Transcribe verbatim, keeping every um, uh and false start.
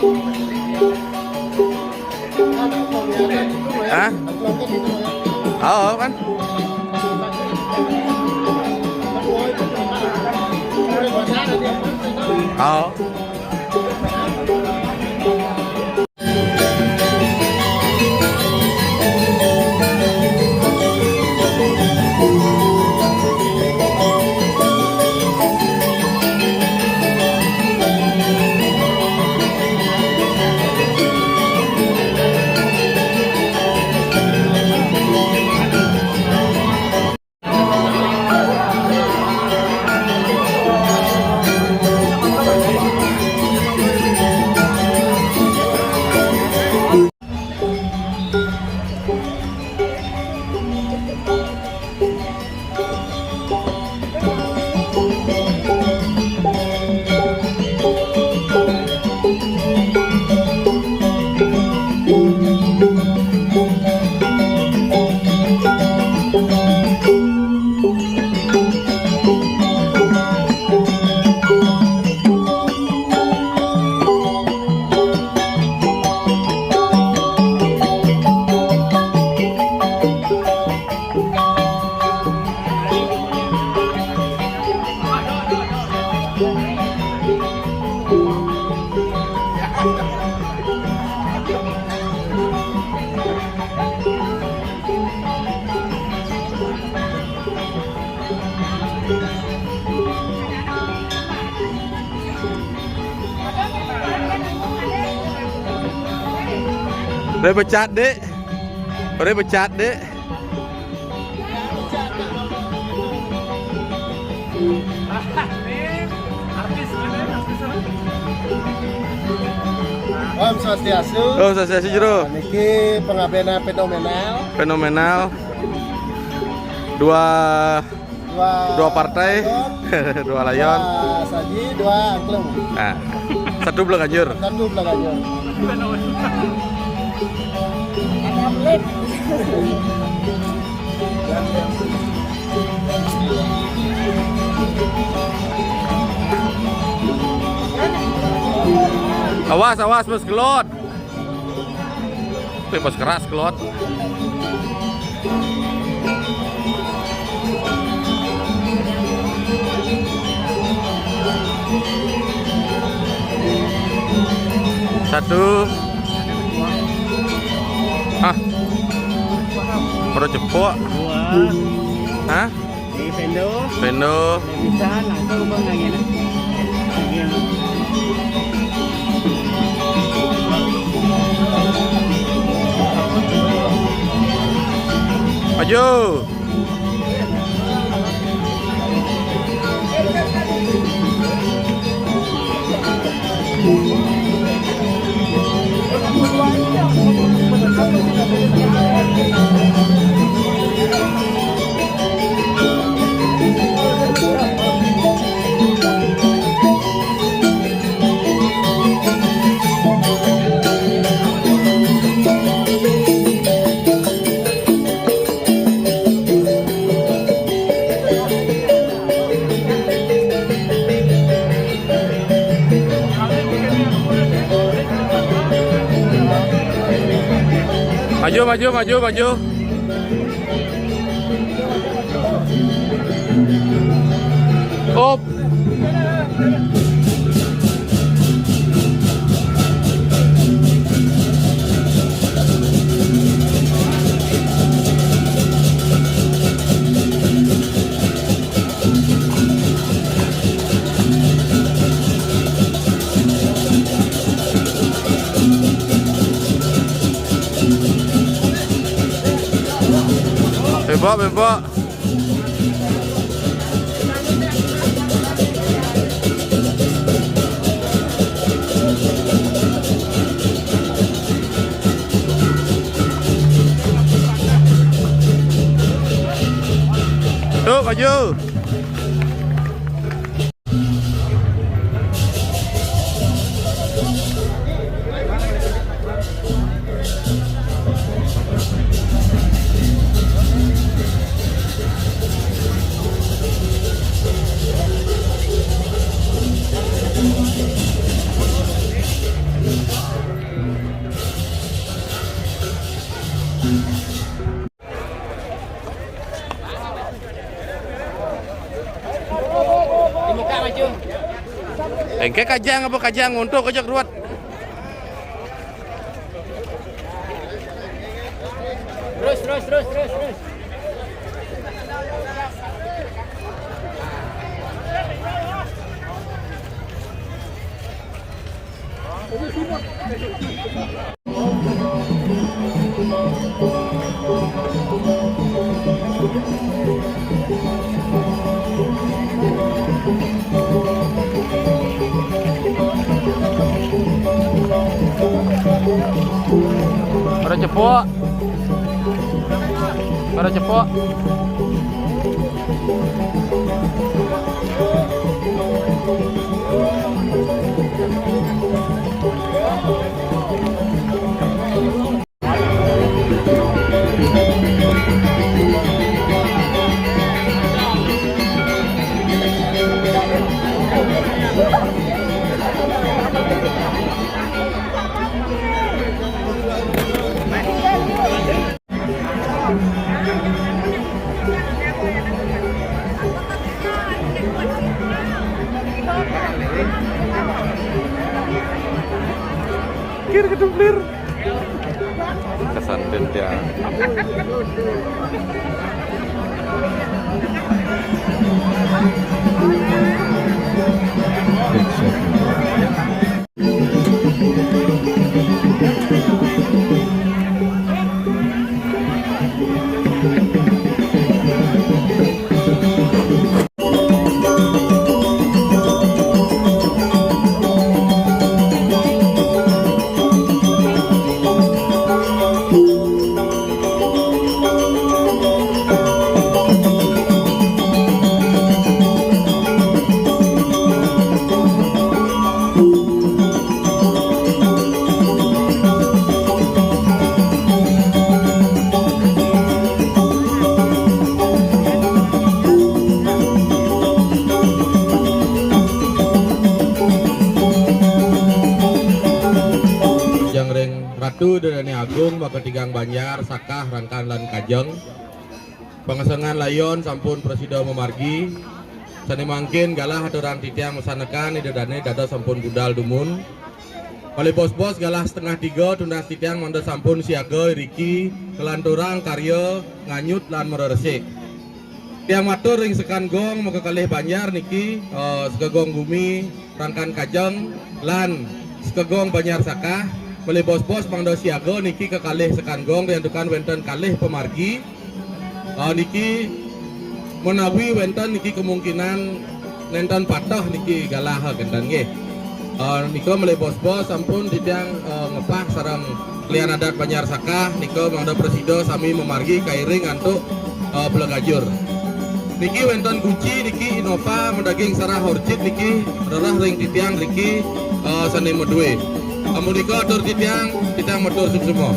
Hah? Oh, kan? Oh. Udah pecat, Dek. Udah pecat, Dek. Om Swastiastu. Oh, Swastiastu, Jero. Niki pengabdena fenomenal. Fenomenal. Dua, dua, dua partai, layon. Dua layon. Dua saji, dua angklung. Nah, satu belah ganjur. Satu belah ganjur. Awas, awas, Bos Gelot. Wih, Bos, keras, Gelot. Satu. Hah? Baru cepok. Dua. Hah? Di Pendo. Pendo. Bisa langsung, Bang, lagi, nah. Lagi, nah. Maju. Maju, maju, maju, maju. Op. Bebok, bebok. Tuh, maju. Engke kajang apa kajang ngontok aja keruat. Terus, terus, terus, terus, terus. Pada cepok. Pada cepok. Kir keduplir. Kesantet ya. Jang ring Ratu Ida Dane Agung, maka tigang Banjar, Sakah, Rangkan lan Kajeng. Pangesengan layon sampun prasida mamargi. Sane mangkin galah aturang titiang masanekan Ida Dane dados sampun budal dumun. Malih bos-bos galah setengah tiga tunas titiang mangda sampun siaga iriki kalanturang karya nganyut lan mareresik. Tiang matur ring sekan gong maka kalih Banjar niki, eh, Sekegong Gumi, Rangkan Kajeng, lan Sekegong Banjar Sakah, malih bos-bos mangda siaga niki kekalih sekan gong riantukan wenten kalih pamargi. Ah, niki menawi wenten niki kemungkinan nenten pateh niki galah kenten nggih. Ah, nika malih bos-bos sampun titiang, eh, ngepah sareng kelian adat Banjar Sakah nika mangda prasida sami mamargi kairing antuk, eh, pelagajur. Niki wenten kunci niki Innova madaging sarah orchid niki rereh ring titiang riki, eh, sane madue. Amunika atur titiang, titiang matur suksma.